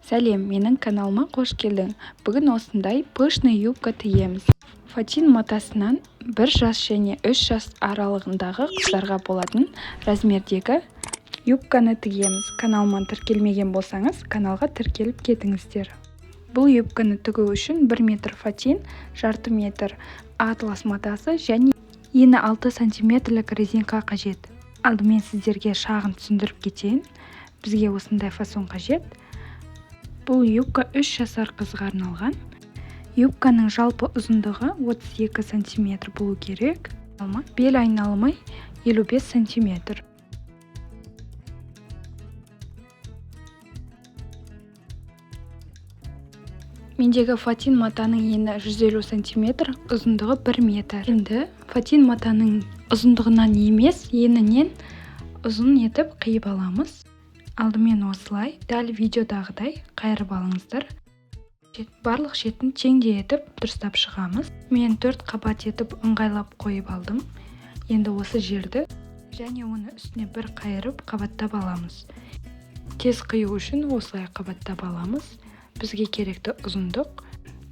Сәлем, менің каналыма қош келдің. Бүгін осындай пышный юбка тігеміз. Фатин матасынан 1 жас және 3 жас аралығындағы қыздарға болатын размердегі юбканы тігеміз. Каналыма тіркелмеген болсаңыз, каналға тіркеліп кетіңіздер. Бұл юбканы тігу үшін 1 метр фатин, жарты метр атлас матасы және ені 6 сантиметрлік резинка қажет. Алдымен сіздерге шағын түсіндіріп кетейін. Бізге осындай фасон қажет. Бұл юбка 3 жасар қызға арналған. Юбканың жалпы ұзындығы 32 сантиметр болу керек. Бел айналымы 55 сантиметр. Мендегі фатин матаның ені 150 сантиметр, ұзындығы 1 метр. Енді фатин матаның ұзындығынан емес, енінен ұзын етіп қиып аламыз. Алдымен осылай, дәл видеодағыдай қайырып алыңыздар. Барлық шетін теңдей етіп дұрыстап шығамыз. Мен 4 қабат етіп ыңғайлап қойып алдым. Енді осы жерді және оны үстіне бір қайырып қабаттап аламыз. Тез қию үшін осылай қабаттап аламыз. Бізге керекті ұзындық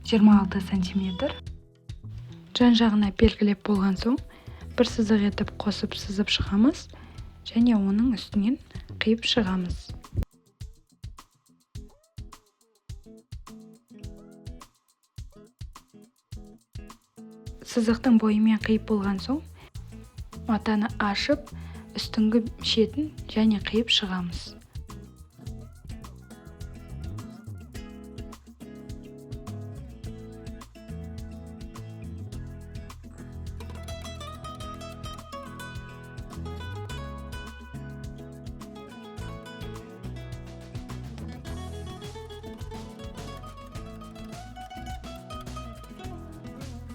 26 сантиметр. Жан жағына белгілеп болған соң бір сызық етіп қосып сызып шығамыз және оның үстінен қиып шығамыз. Сызықтың бойымен қиып болған соң матаны ашып, үстіңгі шетін және қиып шығамыз.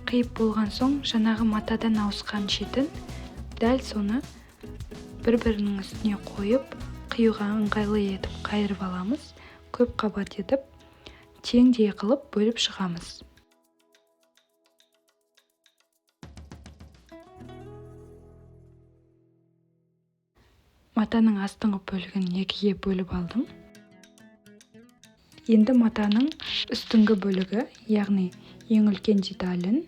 Қиып болған соң жаңағы матадан ауысқан шетін дәл соны бір-бірінің үстіне қойып, қиюға ыңғайлы етіп қайырып аламыз. Көп қабат етіп, теңдей қылып бөліп шығамыз. Матаның астыңғы бөлігін екіге бөліп алдым. Енді матаның үстіңгі бөлігі, яғни ең үлкен деталін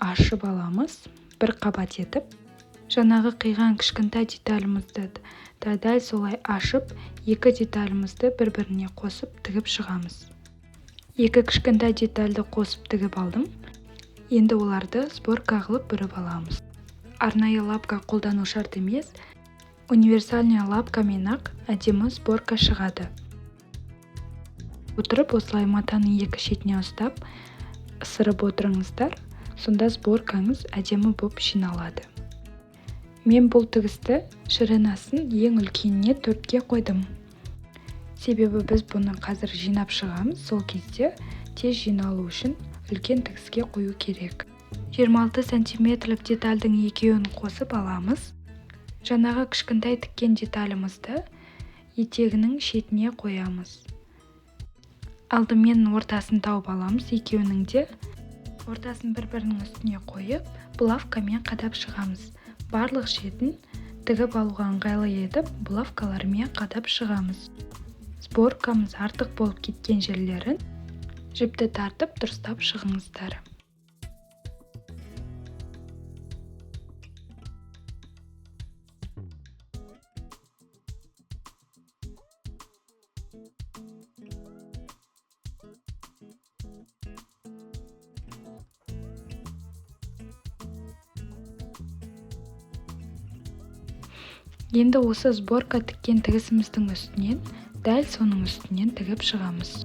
ашып аламыз, бір қабат етіп. Жаңағы қиған кішкентай деталімізді да дәл солай ашып, екі деталімізді бір-біріне қосып тігіп шығамыз. Екі кішкентай детальді қосып тігіп алдым. Енді оларды сборка қылып бүріп аламыз. Арнайы лапка қолдану шарт емес, универсальный лапкамен-ақ әдемі сборка шығады. Отырып осылай матаның екі шетіне ұстап, ысырып отырыңыздар, сонда сборкаңыз әдемі боп жиналады. Мен бұл тігісті ширинасын ең үлкеніне 4-ке қойдым. Себебі біз бұны қазір жинап шығамыз, сол кезде тез жиналу үшін үлкен тігіске қою керек. 26 сантиметрлік детальдің екеуін қосып аламыз. Жаңағы кішкентай тіккен деталімізді етегінің шетіне қоямыз. Алдымен ортасын тауып аламыз екеуінің де. Ортасын бір-бірінің үстіне қойып, булавкамен қадап шығамыз. Барлық шетін тігіп алуға ыңғайлы етіп, булавкалармен қадап шығамыз. Сборкамыз артық болып кеткен жерлерін жіпті тартып дұрыстап шығыңыздар. Енді осы сборка тіккен тігісіміздің үстінен, дәл соның үстінен тігіп шығамыз.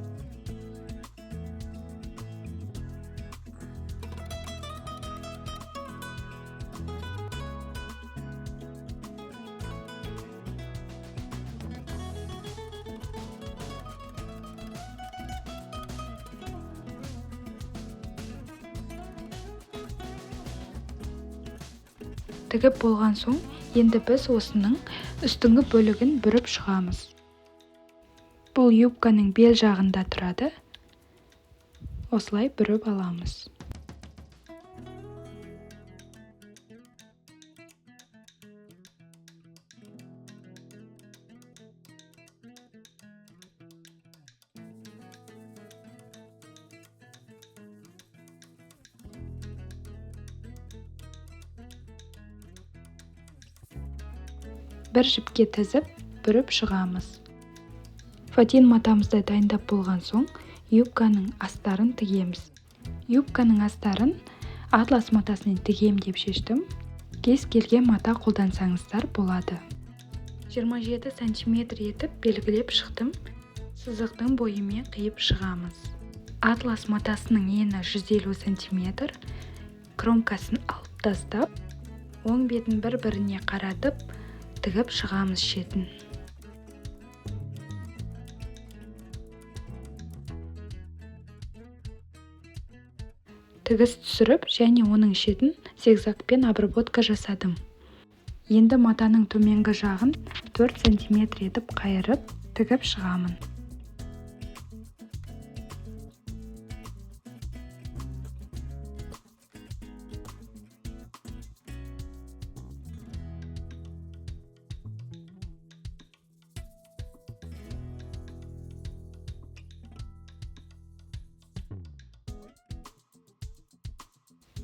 Тігіп болған соң, енді біз осының үстіңгі бөлігін бүріп шығамыз. Бұл юбканың бел жағында тұрады. Осылай бүріп аламыз. Бір жіпке тізіп, бүріп шығамыз. Фатин матамызды дайындап болған соң, юбканың астарын тігеміз. Юбканың астарын атлас матасымен тігем деп шештім. Кез келген мата қолдансаңыздар болады. 27 сантиметр етіп белгілеп шықтым. Сызықтың бойымен қиып шығамыз. Атлас матасының ені 150 сантиметр. Кромкасын алып тастап, оң бетін бір-біріне қаратып, тігіп шығамыз шетін. Тігіс түсіріп, және оның шетін зигзагпен обработка жасадым. Енді матаның төменгі жағын 4 сантиметр етіп қайырып, тігіп шығамын.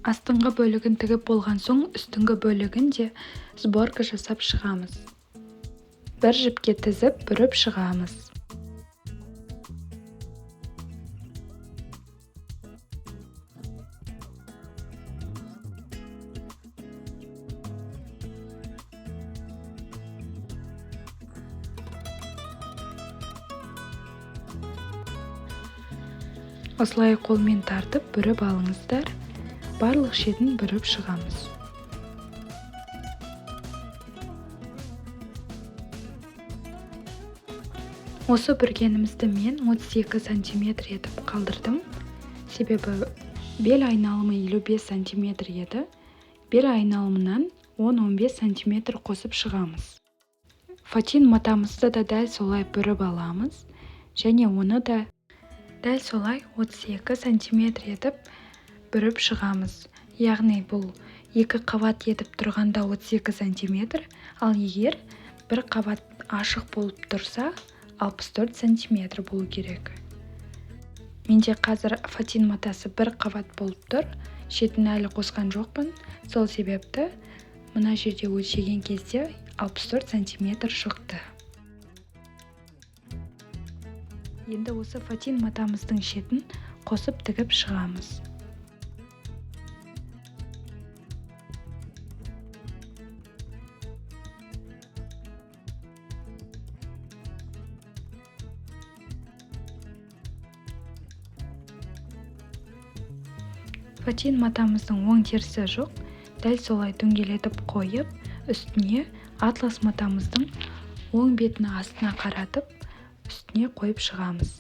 Астыңғы бөлігін тігіп болған соң, үстіңгі бөлігін де сборка жасап шығамыз. Бір жіпке тізіп, бүріп шығамыз. Осылай қолмен тартып, бүріп алыңыздар. Барлық шетін бүріп шығамыз. Осы бүргенімізді мен 32 сантиметр етіп қалдырдым. Себебі бел айналымы 55 сантиметр еді. Бел айналымынан 10-15 сантиметр қосып шығамыз. Фатин матамызды да дәл солай бүріп аламыз. Және оны да дәл солай 32 сантиметр етіп бүріп шығамыз. Яғни бұл екі қабат етіп тұрғанда 32 сантиметр, ал егер бір қабат ашық болып тұрса, 64 сантиметр болу керек. Менде қазір фатин матасы бір қабат болып тұр, шетін әлі қосқан жоқпын. Сол себепті мына жерде өлшеген кезде 64 сантиметр шықты. Енді осы фатин матамыздың шетін қосып тігіп шығамыз. Фатин матамыздың оң терісі жоқ, дәл солай дөңгелетіп қойып, үстіне атлас матамыздың оң бетін астына қаратып, үстіне қойып шығамыз.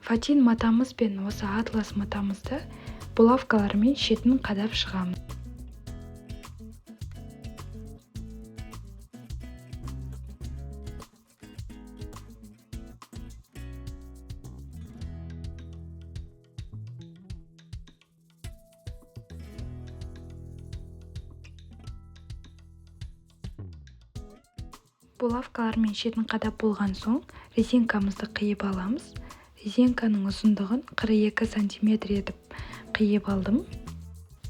Фатин матамыз бен осы атлас матамызды булавкалармен шетін қадап шығамыз. Булавкалармен шетін қадап болған соң, резинкамызды қиып аламыз. Резинканың ұзындығын 42 сантиметр етіп қиып алдым.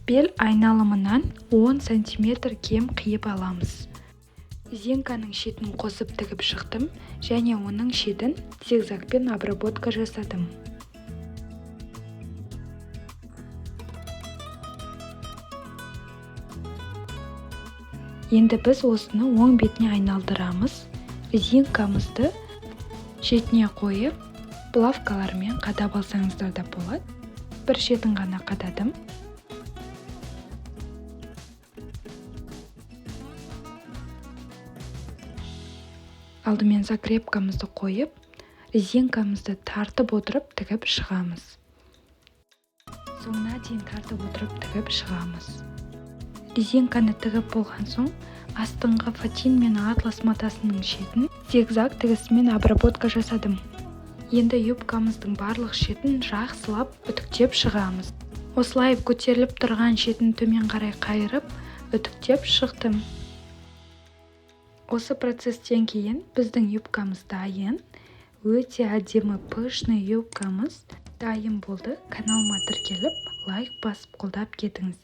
Бел айналымынан 10 сантиметр кем қиып аламыз. Резинканың шетін қосып тігіп шықтым және оның шетін зигзагпен обработка жасадым. Енді біз осыны оң бетіне айналдырамыз. Резинкамызды шетіне қойып, булавкалармен қадап алсаңыздар да болады. Бір шетін ғана қададым. Алдымен закрепкамызды қойып, резинкамызды тартып отырып тігіп шығамыз. Соңына дейін тартып отырып тігіп шығамыз. Резинканы тігіп болған соң, астыңғы фатин мен атлас матасының шетін зигзаг тігісімен обработка жасадым. Енді юбкамыздың барлық шетін жақсылап үтіктеп шығамыз. Осылай көтеріліп тұрған шетін төмен қарай қайырып, үтіктеп шықтым. Осы процесстен кейін біздің юбкамыз дайын. Өте әдемі пышный юбкамыз дайын болды. Каналыма тіркеліп, лайк басып қолдап кетіңіз.